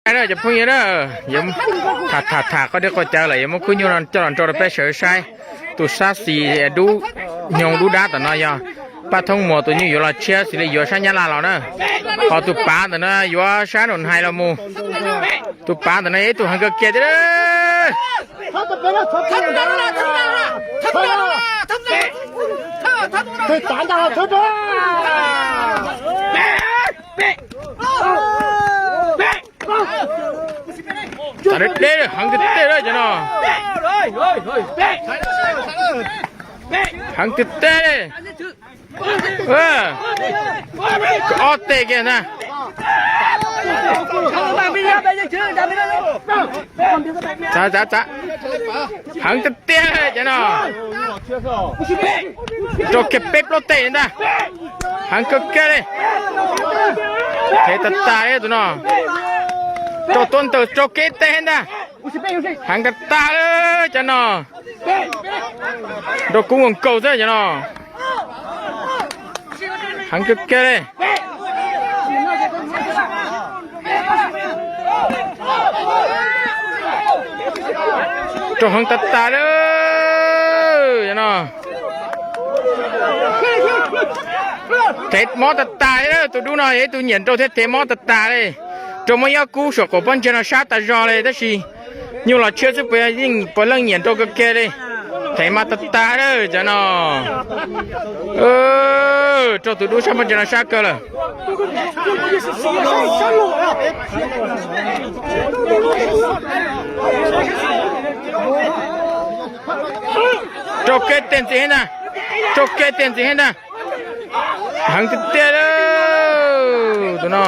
Cov phooj ywg na, yuav tham tham tham qhov deb qhov cawv lawm yuav muab khub nyuj no coj los nrau rau peb sawv saib. Tus sab xis dub, nyoog dub dab tom no yog Paj Thoob Muas tus nyuj yuav los tshiab xws li yuav sab Nyab Laj los na. Ho tus pav ntawm no yuav sab Nus Hais los mus. Tus pav ntawm no yog ib tug heev kawg kiag thiab. Tam deb deb heev tiag tiag li cov no. Heev tiag tiag li. Ob teg kiag ntag. Txav txav txav. Heev tiag tiag li cov no. Rau kiag peb plaub teg ntag. Heev kawg kiag li. Heev tas tas li tus no. Rau tuab ntawm rau kev teg ntag. Heev tas tas li cov no. Rau kub nkaus xwb cov no. Heev kawg kiag li. Rau heev tas tas li cov no. Thev mob tas tas li, tus dub no yog ib tug nyiam nrau thiab thev mob tas tas li. Rau muab ib ob kub saum qaum pob ntseg no sab tas zog li tab sis nyuj los tshiab xwb puav leej nyiam nrau kawg kiag li. Thev mas tas tas li cov no. Rau tus dub sab pob ntseg no sab kawg lawm. Rau kev teg ntxiv thiab ntag. Rau kev teg ntxiv thiab ntag. Heev tiag tiag li tus no.